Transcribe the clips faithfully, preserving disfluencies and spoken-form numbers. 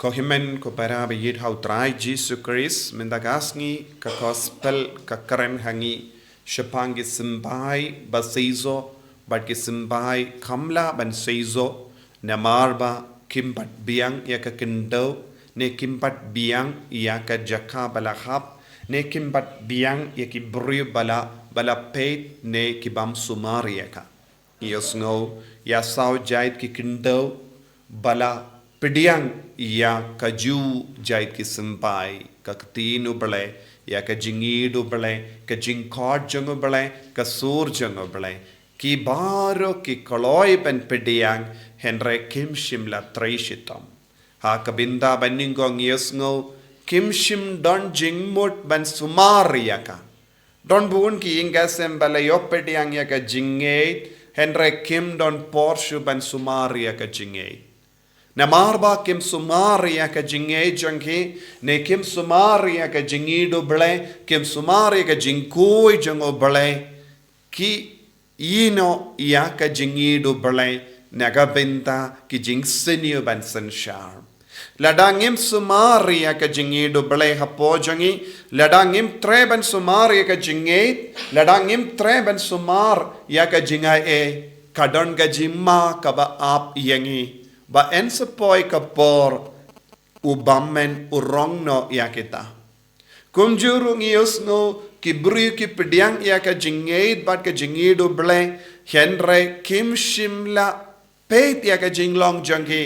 Ko hynmen ko para ba ïeit ha u Trai Jisu Khrist, mynta ka sngi ka gospel ka kren ha ngi shaphang ki symbai ba seisoh bad ki symbai kham lah ban seisoh, namar ba kim pat biang ïa ka khyndew, ne kim pat biang ïa ka jaka ba la hap, ne kim pat biang ïa ki briew ba la, ba la peit ne ki bym sumar ïa ka. Ïohsngew ïa saw jait ki khyndew ba la pdiang ïa kajuh jait ki symbai, ka ktien U Blei, ïa ka jingïeit U Blei, ka jingkhot jong U Blei, ka sur jong U Blei. Ki baroh ki kloi ban pdiang, hynrei kim shym la trei shitom. Ha ka bynta ba nyngkong ïohsngew, kim shym don jingmut ban sumar ïa ka. Don bun ki ïing ki sem ba la ïoh pdiang ïa ka jingngeit, hynrei kim don por shuh ban sumar ïa ka jingngeit. Namar ba kim sumar ïa ka jingngeit jong ki, ne kim sumar ïa ka jingïeit U Blei, kim sumar ïa ka jingkhuid jong U Blei, ki ïehnoh ïa ka jingïeit U Blei na ka bynta ki jingsniew ban synshar. Lada ngim sumar ïa ka jingïeit U Blei hapoh jong ngi, lada ngim treh ban sumar ïa ka jingngeit, lada ngim treh ban sumar ïa ka jingaiei, ka don ka jingma kaba ap ïa ngi, ba yn sa poi ka por u bym men u rong noh ïa kita. Kumjuh ruh ngi ïohsngew ki briew ki pdiang ïa ka jingngeit bad ka jingïeit U Blei, hynrei kim shym la peit ïa ka jinglong jong ki,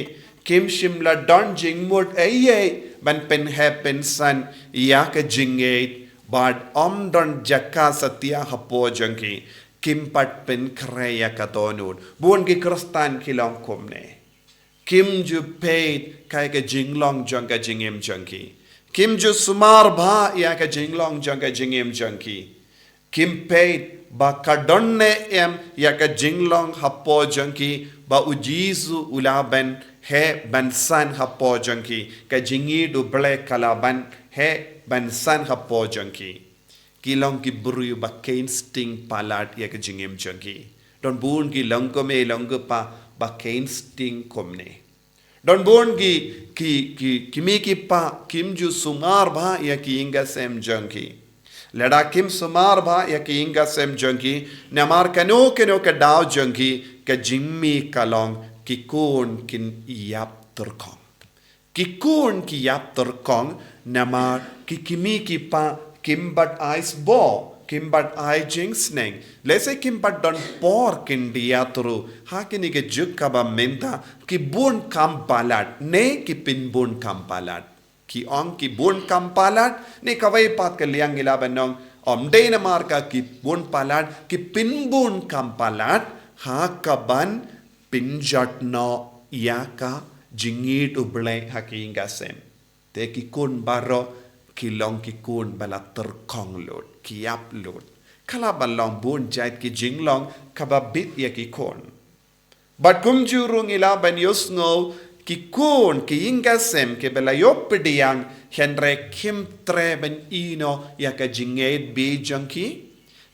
kim shym la don jingmut ei ei ban pynheh pynsan ïa ka jingngeit, bad ym don jaka satia hapoh jong ki, kim pat pynkhreh ïa ka dohnud. Bun ki Khristan ki long kumne. Kim ju peit kaei ka jinglong jong ka jingim jong ki. Kim ju sumar bha ïa ka jinglong jong ka jingim jong ki. Kim peit ba ka don ne em ïa ka jinglong hapoh jong ki, ba U Jisu u la ban heh ban san hapoh jong ki, ka jingïeit U Blei ka la ban heh ban san hapoh jong ki. Ki long ki briew ba kheiñ sting palat ïa ka jingim jong ki. Don bun ki long kmie long kpa ba kheiñ sting kumne. Don bun ki, ki, ki, ki kmie ki kpa kim ju sumar bha ïa ki ïing ki sem jong ki. Lada kim sumar bha ïa ki ïing ki sem jong ki, namar kano kano ka daw jong ki, ka jingmih ka long ki khun kin ïap tyrkhong. Ki khun ki ïap tyrkhong, namar ki kmie ki kpa kim pat ai sboh, kim pat ai jingsneng. Lehse kim pat don por kin diatreu, ha kine ki juk kaba mynta, ki bun kam palat, ne ki pynbun kam palat. Ki ong ki bun kam palat, ne kawei pat ka liang ngi lah ban ong, ym dei namar ka ki bun palat, ki pynbun kam palat, ha kaban pynjot noh ïa ka jingïeit U Blei ha ki ïing ki sem. Te ki khun baroh ki long ki khun ba la tyrkhong lut, ki ïap lut. Ka lah ban long bun jait ki jinglong kaba bit ïa ki khun. Bad kumjuh ruh ngi lah ban ïohsngew ki khun ki ïing ki sem kiba la ïoh pdiang hynrei kim treh ban ïehnoh ïa ka jingngeit beit jong ki.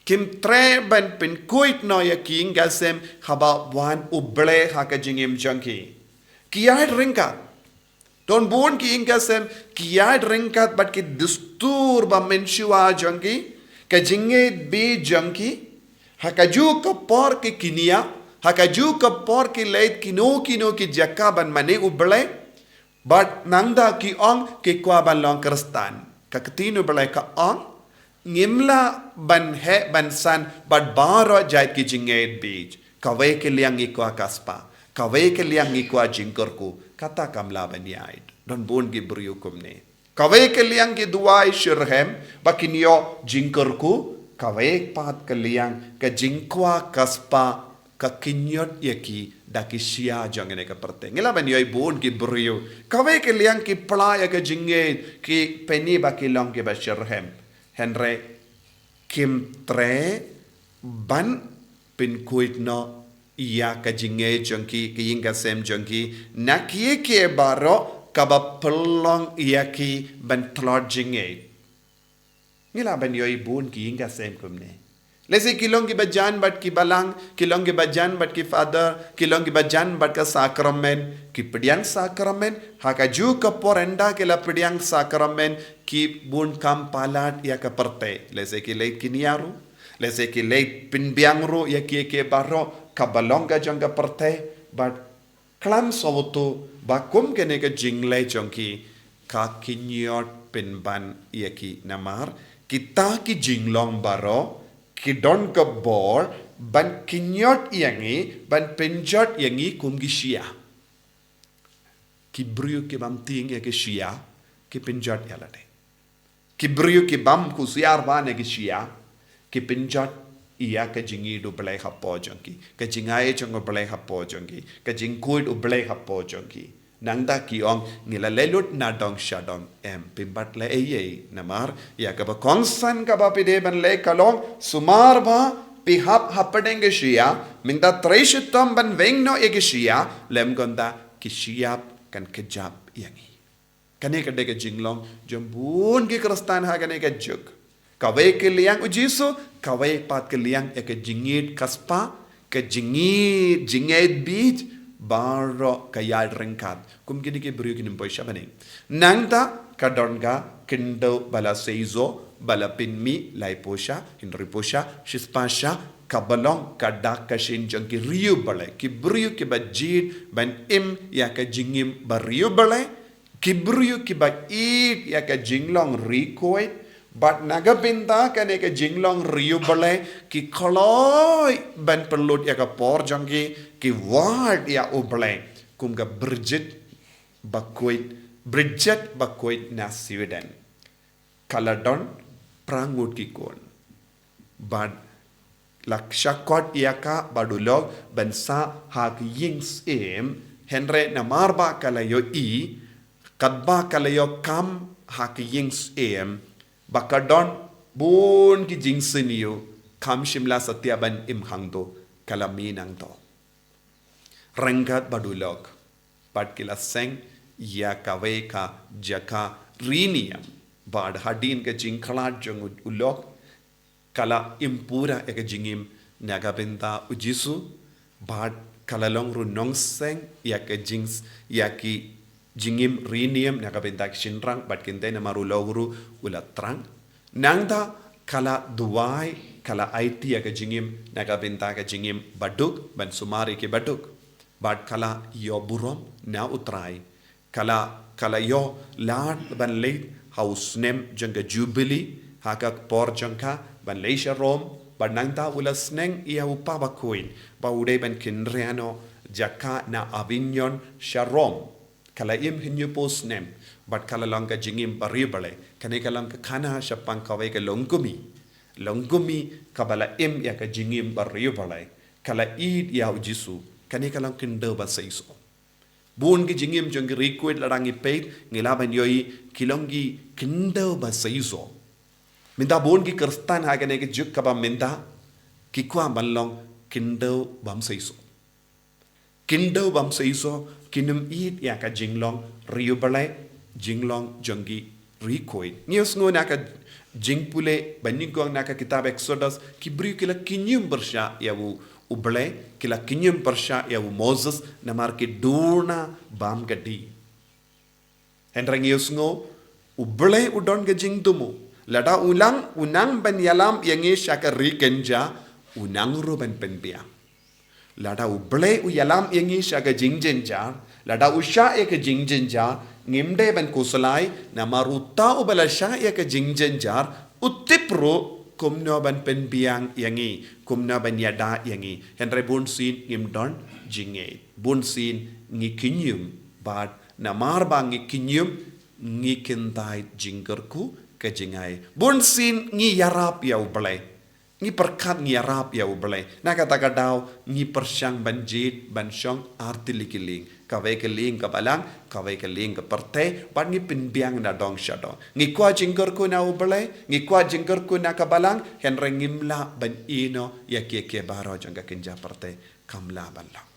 Kim treh ban pynkhuid noh ïa ki ïing ki sem haba wan U Blei ha ka jingim jong ki. Ki ïaid ryngkat. Don bun ki ïing ki sem ki ïaid ryngkat bad ki dustur ba mynshuwa jong ki, ka jingngeit beit jong ki, ha kajuh ka por ki kñia, ha kajuh ka por ki leit kino kino ki jaka ban mane U Blei, bad nangta ki ong ki kwah ban long Khristan. Ka ktien U Blei ka ong, ngim lah ban heh ban san bad baroh jait ki jingngeit beit. Kawei ka liang ngi kwah ka spah, kawei ka liang ngi kwah jingkyrkhu, kata kam lah ban ïaid. Don bun ki briew kumne. Kawei ka liang ki duwai shitrhem ba kin ïoh jingkyrkhu, kawei pat ka liang ka jingkwah ka spah ka kynjot ïa ki da ki shyiap jong kane ka pyrthei. Ngi lah ban ïohi bun ki briew. Kawei ka liang ki pla ïa ka jingngeit, ki pyni ba ki long kiba shitrhem. Hynrei kim treh ban pynkhuid noh ïa ka jingngeit jong ki, ka ïing ka sem jong ki, na kiei kiei baroh kaba pynlong ïa ki ban tlot jingngeit. Ngi lah ban ïohi bun ki ïing ki sem kumne. Lehse ki long ki bajan bad ki balang, ki long ki bajan bad ki father, ki long ki bajan bad ka sakramen, ki pdiang sakramen, ha kajuh ka por ynda ki la pdiang sakramen, ki bun kam palat ïa ka pyrthei. Lehse ki leit kñia ruh, lehse ki leit pynbiang ruh ïa kiei kiei baroh, kaba long ka jong ka pyrthei, bad khlem sngewthuh ba kum kane ka jingleh jong ki, ka kynjot pynban ïa ki namar kita ki jinglong baroh ki don ka bor ban kynjot ïa ngi, ban pynjot ïa ngi kum ki shyiap. Ki briew ki bym tieng ïa ki shyiap, ki pynjot ïa lade. Ki briew ki bym kusiar ban ïa ki shyiap, ki pynjot ïa ka jingïeit U Blei hapoh jong ki, ka jingai jong U Blei hapoh jong ki, ka jingkhuid U Blei hapoh jong ki. Nangta ki ong, ngi la leh lut na dong sha dong. Em, phim pat leh ei ei, namar ïa kaba kongsan kaba phi dei ban leh ka long, sumar ba phi hap hapdeng ki shyiap, mynta trei shitom ban weng noh ïa ki shyiap, lymda ki shyiap kan kjap ïa ngi. Kane ka dei ka jinglong jong bun ki Khristan ha kane ka juk. Kawei ka liang U Jisu, kawei pat ka liang ïa ka jingïeit ka spah, ka jingïeit, jingïeit bit, baroh ka ïaid ryngkat. Kum kine ki briew kim poi sha bneng. Nangta ka don ka khyndew ba la seisoh, ba la pynmih laiphew sha, hynriewphew sha, shispah sha, kaba long ka dak ka shin jong ki riewblei, ki briew kiba jied ban im ïa ka jingim bariewblei, ki briew kiba ïeit ïa ka jinglong riewkhuid, bad na ka bynta kane ka jinglong riewblei, ki kloi ban pynlut ïa ka por jong ki, ki wad ïa U Blei, kum ka Bridget bakhuid, Bridget bakhuid na Sweden. Ka la don phra ngut ki khun. Bad la shah khot ïa ka bad u lok ban sah ha ka ïing syiem, hynrei namar ba ka la ïohi, katba ka la ïoh kam ha ka ïing syiem, ba ka don bun ki jingsniew, kam shym la satia ban im hangto, ka la mih nangto. Ryngkat bad u lok, bad ki la seng ïa kawei ka jaka riewniam, bad hadien ka jingkhlad jong u lok, ka la im pura ïa ka jingim na ka bynta U Jisu, bad ka la long ruh nongseng ïa ka jing, ïa ki jingim riewniam na ka bynta ki shynrang bad kynthei namar u lok ruh u la thrang. Nangta ka la duwai, ka la aiti ïa ka jingim na ka bynta ka jingim baduk, ban sumar ïa ki baduk. Bad ka la ïoh burom na U Trai. Ka la, ka la ïoh lad ban leit ha u snem jong ka Jubili, ha ka por jong ka ban leit sha Rom, bad nangta u la sneng ïa u Kpa bakhuid ba u dei ban kynriah noh jaka na Avignon sha Rom. Ka la im hynñiewphew snem, bad ka la long ka jingim bariewblei. Kane ka long ka khana shaphang kawei ka longkmie. Longkmie kaba la im ïa ka jingim bariewblei. Ka la ïeit ïa U Jisu. Kane ka long khyndew ba seisoh. Bun ki jingim jong ki riewkhuid lada ngi peit, ngi lah ban ïohi ki long ki khyndew ba seisoh. Mynta bun ki Khristan ha kane ka juk kaba mynta, ki kwah ban long khyndew bym seisoh. Khyndew bym seisoh, kim ïeit ïa ka jinglong riewblei, jinglong jong ki riewkhuid. Ngi ïohsngew na ka jingpule banyngkong na ka kitab Exodus, ki briew ki la kñium pyrshah ïa u, U Blei, ki la kñium pyrshah ïa u Moses, namar ki duna bam ka dih. Hynrei ngi ïohsngew, U Blei u don ka jingthmu. Lada u nang, u nang ban ïalam ïa ngi sha ka ri kynja, u nang ruh ban pynbiang. Lada U Blei u ïalam ïa ngi sha ka jingjynjar, lada u shah ïa ka jingjynjar, ngim dei ban khuslai, namar uta uba la shah ïa ka jingjynjar, u tip ruh kumno ban pynbiang ïa ngi, kumno ban ïada ïa ngi. Hynrei bunsien ngim don jingngeit. Bunsien ngi kñium, bad namar ba ngi kñium, ngi kyntait jingkyrkhu ka jingai. Bunsien ngi ïarap ïa U Blei. Ngi pyrkhat ngi ïarap ïa U Blei. Na kata ka daw ngi pyrshang ban jied ban shong ar tylli ki lieng. Kawei ka lieng ka balang, kawei ka lieng ka pyrthei, bad ngi pynbiang na dong sha dong. Ngi kwah jingkyrkhu na U Blei, ngi kwah jingkyrkhu na ka balang, hynrei ngim lah ban ïehnoh ïa kiei kiei baroh jong ka kynja pyrthei. Kam lah ban long.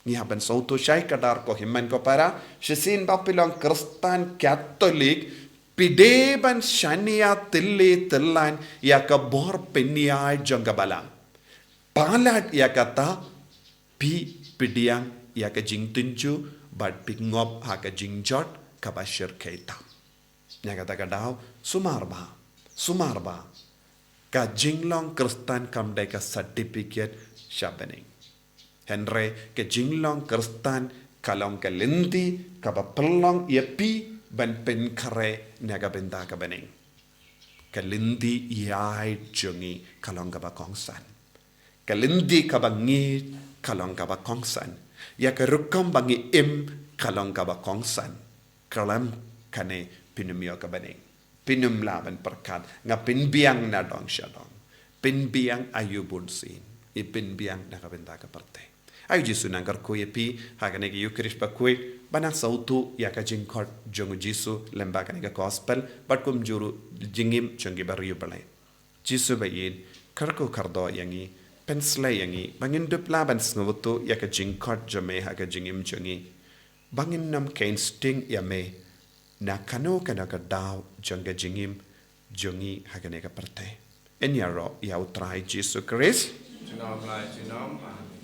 Ngi hap ban sngewthuh shai kdar ko hynmen ko para, shisien ba phi long Khristan Katholik, Phi dei ban shaniah tylli tyllan ïa ka bor pynïaid jong ka Balang. Palat ïa kata, phi pdiang ïa ka jingtynjuh bad phi ngop ha ka jingjot kaba shyrkhei tam. Ïa kata ka daw, sumar ba, sumar ba ka jinglong Khristan kam dei ka certificate sha bneng. Hynrei ka jinglong Khristan ka long ka lynti kaba pynlong ïa phi ban pynkhreh na ka bynta ka bneng. Ka lynti ïaid jong ngi ka long kaba kongsan. Ka lynti kaba ngi ka long kaba kongsan. Ïa ka rukom ba ngi im ka long kaba kongsan. Khlem kane phin ym ïoh ka bneng. Phin ym lah ban pyrkhat, nga pynbiang na dong sha dong. Pynbiang aïu bunsien? Pynbiang na ka bynta ka pyrthei. Ai u Jisu nang kyrkhu ïa phi ha kane ka Eucharist bakhuid, ba nang sngewthuh ïa ka jingkhot jong u Jisu lyngba kane ka Gospel, bad kumjuh ruh jingim jong ki briew Blei. Jisu ba ïeit, kyrkhu kyrdoh ïa ngi, pynshlei ïa ngi ba ngin dup lah ban sngewthuh ïa ka jingkhot jong me ha ka jingim jong ngi, ba ngin nym kheiñ sting ïa me na kano kano ka daw jong ka jingim jong ngi ha kane ka pyrthei. Yn ïaroh ïa u Trai Jisu Khrist. Junom la junom.